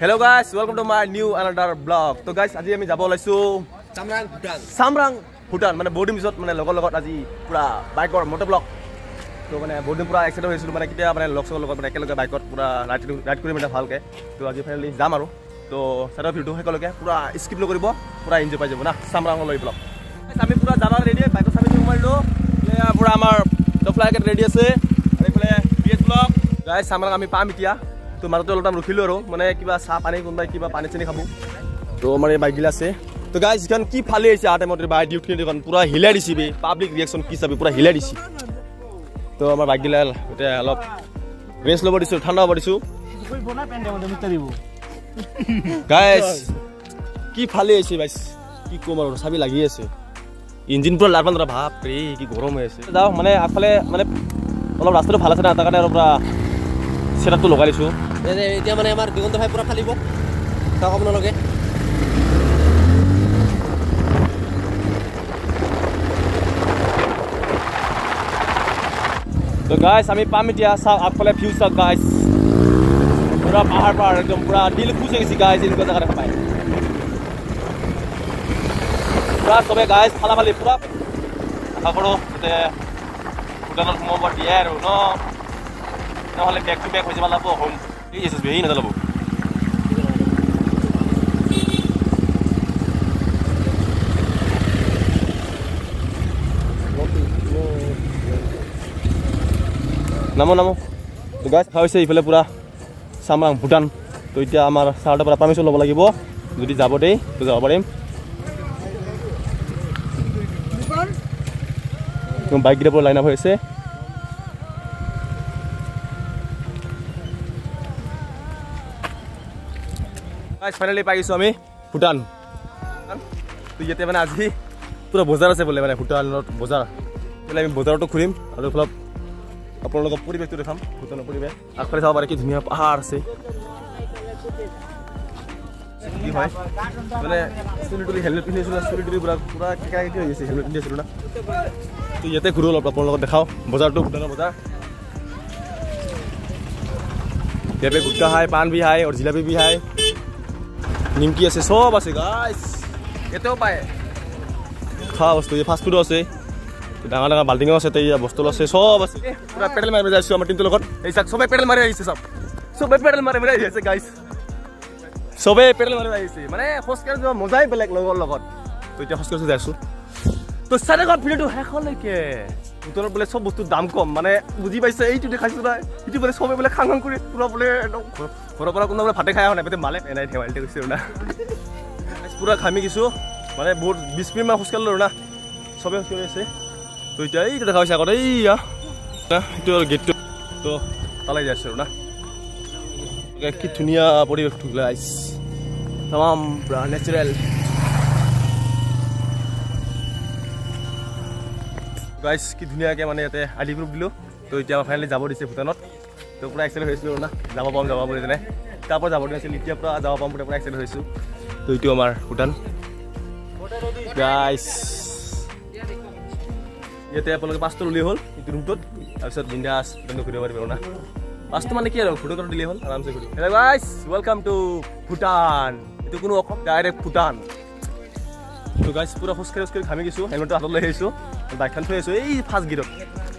Hello guys, welcome to my new another blog. তো guys আজি আমি যাব ওলাইছো চামৰাং ভূটান। চামৰাং ভূটান মানে বহুত দিন পিছত মানে লগৰ লগত আজি পুৰা বাইকৰ মটৰ ব্লগ। তো মানে বহুত দিন পুৰা এক্সাইটেড হৈছিলোঁ, মানে কেতিয়া মানে লগ চগৰ লগত মানে একেলগে বাইকত পুৰা ৰাইড কৰিম এটা ভালকৈ। তো আজি ফাইনেলি যাম আৰু। তো চাইডৰ ভিডিঅ'টো শেষলৈকে পুৰা স্কিপ নকৰিব, পুৰা এনজয় পাই যাব না চামৰাঙলৈ ব্লগ। আমি পুৰা যাব ৰেডি, বাইকত চাবি সোমাই দিলোঁ, পুৰা আমাৰ ডফলাইকেট ৰেডি আছে আৰু এইফালে বি এছ ব্লগ। গাইছ চামৰাং আমি পাম এতিয়া। তো মাজতে অলপ টাইম ৰখিলোঁ আৰু মানে কিবা চাহ পানী কোনোবাই কিবা পানী চানী খাব। তো আমাৰ এই বাইকগিলা আছে। তো গাইছ যিখন কি ফালি আহিছে আহা টাইমত বাইক ডিউটি এখন পুৰা হিলাই দিছে, পাব্লিক ৰিয়েকশ্যন কি চাবি পুৰা হিলাই দিছে। তো আমাৰ বাইকগিলা এতিয়া অলপ ৰেষ্ট ল'ব দিছোঁ, ঠাণ্ডা হ'ব দিছোঁ। গাইছ কি ফালি আহিছে বাইছ, কি ক'ম আৰু, চাবি লাগি আছে, ইঞ্জিন পুৰা লাৰবান ধৰা, ভাপ ৰে কি গৰম হৈ আছে। যাওঁ মানে আগফালে মানে অলপ ৰাস্তাটো ভাল আছে না, তাৰ কাৰণে আৰু পুৰা ছেটআপটো লগাই দিছোঁ। এতিয়া মানে আমাৰ দিগন্ত ভাই পুৰা ফালিব, চাওক আপোনালোকে। তো গাইছ আমি পাম এতিয়া, চাওক আগফালে ভিউ চাওক গাইছ, পুৰা পাহাৰ পাহাৰ একদম পুৰা দিল খুচ হৈ গৈছে গাইছ, এনেকুৱা জেগা দেখা পায় পুৰা চবে গাইছ ফালা ফালি পুৰা। আশা কৰোঁ যাতে ভূটানত সোমাব দিয়ে আৰু ন, নহ'লে বেক টু বেক হৈ যাব লাগিব হোম। এই এছ এছ বি নাযাব। নামো নামো। তো গাইছ দেখা হৈছে ইফালে পুৰা চামৰাং ভূটান। তো এতিয়া আমাৰ ছাৰটোৰ পৰা পাৰ্মিশ্যন ল'ব লাগিব, যদি যাব দেই তো যাব পাৰিম। বাইককেইটা পুৰা লাইন আপ হৈ আছে। ফাইনেলি পাই গৈছোঁ আমি ভূটান। তো ইয়াতে মানে আজি পুৰা বজাৰ আছে বোলে, মানে ভূটানত বজাৰ বোলে। আমি বজাৰতো ঘূৰিম আৰু অলপ আপোনালোকৰ পৰিৱেশটো দেখাম, ভূটানৰ পৰিৱেশ। আগফালে চাব পাৰে কি ধুনীয়া পাহাৰ আছে। কি হয় মানে চুলি তুলি হেলমেট পিন্ধি আছিলোঁ, চুলি তুলি পুৰা পুৰা কেঁকা কেঁকি হৈ গৈছে, হেলমেট পিন্ধি আছিলোঁ না। তো ইয়াতে ঘূৰোঁ অলপ, আপোনালোকক দেখাওঁ বজাৰটো, ভূটানৰ বজাৰ। ইয়াতে গুটকা খায়, পাণ বি খায়, আৰু জিলাপি বি খায়, নিমকি আছে, চব আছে গাইছ। ইয়াতেও পায় খোৱা বস্তু, ফাষ্ট ফুডো আছে, ডাঙৰ ডাঙৰ বাল্টিঙো আছে, বস্তু আছে, চব আছে। পুৰা পেডেল মাৰি যাইছোঁ আমাৰ টিমটোৰ লগত। এই চাওক চবে পেডেল মাৰি আহিছে, চব চবে পেডেল মাৰি মাৰি আহিছে গাইছ, চবে পেডেল মাৰি আহিছে। মানে খোজকাঢ়ি যোৱা মজাই বেলেগ লগৰ লগত। তো এতিয়া খোজকাঢ়ি যাইছোঁ। তো চাই থাকক ভিডিঅ'টো শেষলৈকে। ভূটানত বোলে চব বস্তুৰ দাম কম, মানে বুজি পাইছে, এইটো দেখাইছোঁ নাই, সেইটো বোলে চবে বোলে খাং খাং কৰি পুৰা বোলে একদম ঘৰৰ পৰা কোনোবা বোলে ভাতে খাই অহা নাই, মালে এনাই ধেমালিতে গৈছে না। পুৰা ঘামি গৈছোঁ, মানে বহুত 20 মিনিটমান খোজকাঢ়িলোঁ আৰু না, চবে খোজকাঢ়ি আছে। তো এতিয়া এইটো দেখা হৈছে আগতে, এইয়া এইটো আৰু গেটটো, তো তালৈ যাইছোঁ আৰু না। কি ধুনীয়া পৰিৱেশটো গাইছ, তামাম পুৰা নেচাৰেল গাইছ। কি ধুনীয়াকৈ মানে ইয়াতে আই ডি প্ৰুফ দিলোঁ। তো এতিয়া ফাইনেলি যাব দিছে ভূটানত। তো পুৰা এক্সাইটেড হৈছিলোঁ না, যাব পাম যাব বুলি তেনে, তাৰপৰা যাব দিছিল, এতিয়া পুৰা যাব পাম বুলি পুৰা এক্সাইটেড হৈছোঁ। তো এইটো আমাৰ ভূটান গাইছ। ইয়াতে আপোনালোকে পাঁচটো ল'লেই হ'ল এইটো ৰুমটোত, তাৰপিছত বিন্দাছ ভূটানটো ঘূৰিব পাৰিব না। পাঁচটো মানে কি আৰু ফটো কাৰ্ড দিলেই হ'ল, আৰামছে ঘূৰিব। Hello guys, welcome to Bhutan. এইটো কোনো অসম, ডাইৰেক্ট ভূটান। তো গাইছ পুৰা খোজকাঢ়ি খোজকাঢ়ি ঘামি গৈছোঁ, হেলমেটটো হাতত লৈ আহিছোঁ, বাইকখন থৈ আহিছোঁ এই ফাৰ্ষ্ট গেটত।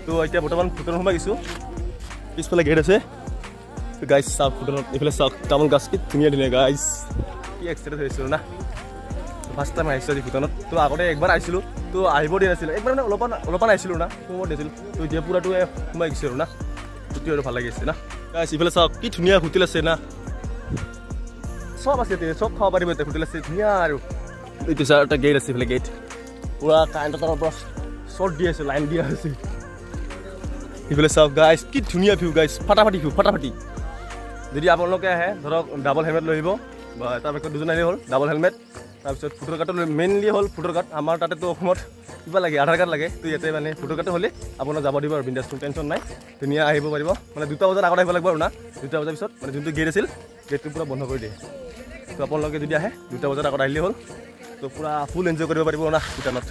তো এতিয়া বৰ্তমান ভূটানত সোমাই গৈছোঁ, পিছফালে গেট আছে। তো গাইছ চাওক ভূটানত, এইফালে চাওক তামোল গাছ কি ধুনীয়া ধুনীয়া গাইছ, কি এক্সাইটেড হৈছোঁ না। ফাৰ্ষ্ট টাইম আহিছোঁ আজি ভূটানত। তো আগতে একবাৰ আহিছিলোঁ, তো আহিব দিয়া নাছিল, একবাৰ মানে অলপমান অলপমান আহিছিলোঁ না, সোমাব দিছিল। তো এতিয়া পুৰাটো সোমাই গৈছোঁ আৰু না, সেইটো আৰু ভাল লাগিছে না গাইছ। ইফালে চাওক কি ধুনীয়া হোটেল আছে না, চব আছে, চব খাব পাৰিব ইয়াতে, হোটেল আছে ধুনীয়া। আৰু এইটো ছাৰ এটা গেট আছে, ইফালে গেট পুৰা কাৰেণ্টৰ তাৰ পৰা শ্বৰ্ট দি আছে, লাইন দিয়া আছে। ইফালে চাওক গাইছ কি ধুনীয়া ভিউ গাইছ, ফাটাফাটি ভিউ, ফাটাফাটি। যদি আপোনালোকে আহে ধৰক ডাবল হেলমেট লৈ আহিব, বা এটা বাইকত দুজন আহিলে হ'ল, ডাবল হেলমেট। তাৰপিছত ভোটাৰ কাৰ্ডটো মেইনলি হ'ল ভোটাৰ কাৰ্ড, আমাৰ তাতেতো অসমত কিবা লাগে, আধাৰ কাৰ্ড লাগে। তো ইয়াতে মানে ভোটাৰ কাৰ্ডটো হ'লে আপোনাক যাব দিব আৰু বিন্দাছ, টেনশ্যন নাই, ধুনীয়া আহিব পাৰিব। মানে 2টা বজাত আগত আহিব লাগিব আৰু না, 2টা বজাৰ পিছত মানে যোনটো গেট আছিল গেটটো পূৰা বন্ধ কৰি দিয়ে। তো আপোনালোকে যদি আহে 2টা বজাত আগত আহিলেই হ'ল, তো পূৰা ফুল এনজয় কৰিব পাৰিব না ভূটানত।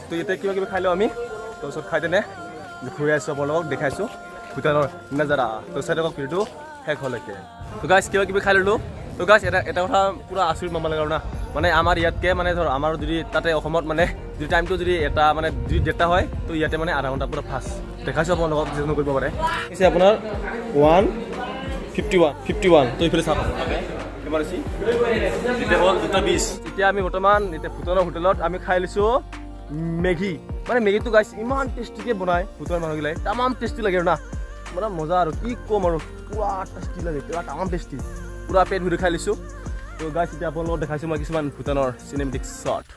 তো ইয়াতে কিবা কিবি খাই লওঁ আমি, তাৰপিছত খাই তেনে ঘূৰি আছোঁ আপোনালোকক দেখাইছোঁ ভূটানৰ নজাৰা। তো চাই থাকক ভিডিঅ'টো। শেষলৈকে। তো গাইছ কিবা কিবি খাই ল'লোঁ। তো গাইছ এটা কথা পূৰা আচৰিত মামা লাগে আৰু না, মানে আমাৰ ইয়াতকৈ মানে ধৰ আমাৰ যদি তাতে অসমত মানে যদি টাইমটো যদি এটা মানে যদি 1:30 হয়, তো ইয়াতে মানে আধা ঘণ্টা পূৰা ফাষ্ট দেখাইছোঁ আপোনালোকক, যিকোনো কৰিব পাৰে। পিছে আপোনাৰ 1:51 তো এইফালে চাওক কিমান হৈছে এতিয়া, হ'ল 2:20। এতিয়া আমি বৰ্তমান এতিয়া ভূটানৰ হোটেলত আমি খাই লৈছোঁ মেগী। মানে মেগীটো গাইছ ইমান টেষ্টিকৈ বনায় ভূটানৰ মানুহগিলাই, তামাম টেষ্টি লাগে আৰু না, মানে মজা আৰু কি ক'ম আৰু, পূৰা টেষ্টি লাগে, পূৰা তামাম টেষ্টি, পূৰা পেট ভৰি খাই লৈছোঁ। তো গাইছ এতিয়া আপোনালোকক দেখাইছোঁ মই কিছুমান ভূটানৰ চিনেমেটিক শ্বট।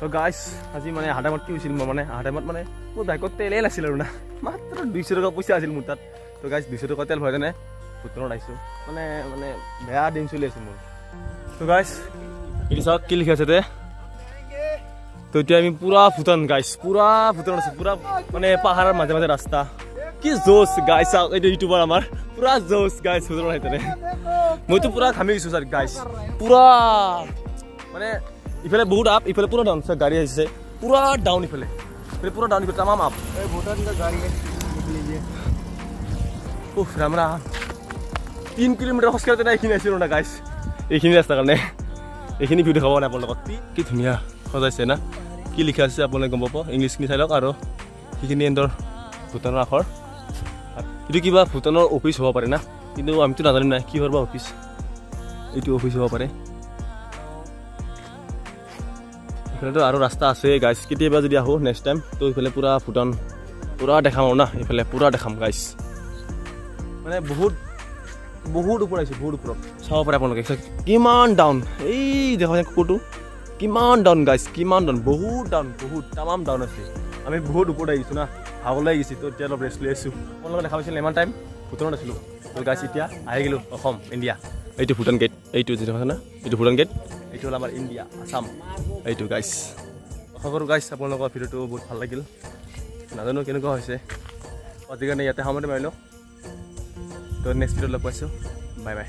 তো গাইছ আজি মানে অহা টাইমত কি হৈছিল, মই মানে অহা টাইমত মানে মোৰ বাইকত তেলেই নাছিল আৰু না, মাত্ৰ 200 টকা পইচা আছিল মোৰ তাত। তো গাইছ 200 টকা তেল ভৰাই কেনে ভূটানত আহিছোঁ, মানে মানে বেয়া দিন চলি আছে মোৰ। তো গাইছ এইটো চাওক কি লিখা আছে তে। তো এতিয়া আমি পূৰা ভূটান গাইছ, পূৰা ভূটানত আছোঁ, পূৰা মানে পাহাৰৰ মাজে মাজে ৰাস্তা, কি জোচ গাইছ। চাওক এইটো ইউটিউবাৰ আমাৰ পূৰা জোচ গাইছ ভূটানত আহি তেনে। মইতো পূৰা ঘামি গৈছোঁ ছাৰ গাইছ, পূৰা মানে ইফালে বহুত আপ, ইফালে পুৰা ডাউন। গাড়ী আহিছে পুৰা ডাউন, ইফালে পুৰা ডাউন, ইফালে তামাম আপ। উফ ৰাম ৰাম, 3 কিলোমিটাৰ খোজকাঢ়ি তেনে এইখিনি আহিছিলোঁ না গাইছ, এইখিনি ৰাস্তাৰ কাৰণে এইখিনি ভিউ দেখাব নাই আপোনালোকক। কি ধুনীয়া সজাইছে না, কি লিখা আছে আপোনালোকে গম পাব, ইংলিছখিনি চাই লওক। আৰু সেইখিনি এন্দৰ ভূটানৰ আখৰ, এইটো কিবা ভূটানৰ অফিচ হ'ব পাৰে না, কিন্তু আমিতো নাজানিম নাই কিহৰ বা অফিচ, এইটো অফিচ হ'ব পাৰে। এইফালেতো আৰু ৰাস্তা আছে গাইছ, কেতিয়াবা যদি আহোঁ নেক্সট টাইম তো এইফালে পূৰা ভূটান পূৰা দেখাম আৰু না, এইফালে পূৰা দেখাম গাইছ। মানে বহুত বহুত ওপৰত আহিছোঁ, বহুত ওপৰত চাব পাৰে আপোনালোকে কিমান ডাউন। এই দেখা কুকুৰটো কিমান ডাউন গাইছ, কিমান ডাউন, বহুত ডাউন, বহুত তামাম ডাউন আছে। আমি বহুত ওপৰত আহিছোঁ না, ভাগৰ লাগি গৈছে। তো এতিয়া অলপ ৰেষ্ট লৈ আছোঁ। আপোনালোকে দেখা পাইছিল ইমান টাইম ভূটানত আছিলোঁ। তো গাইছ এতিয়া আহি গ'লোঁ অসম, ইণ্ডিয়া। এইটো ভূটান গেট, এইটো যিটো না, এইটো ভূটান গেট, এইটো হ'ল আমাৰ ইণ্ডিয়া আছাম, এইটো গাইছ। আশা কৰোঁ গাইছ আপোনালোকৰ ভিডিঅ'টো বহুত ভাল লাগিল, নাজানো কেনেকুৱা হৈছে। আজিৰ কাৰণে ইয়াতে সামৰণি মাৰিলোঁ। তো নেক্সট ভিডিঅ'ত লগ পাইছোঁ, বাই বাই।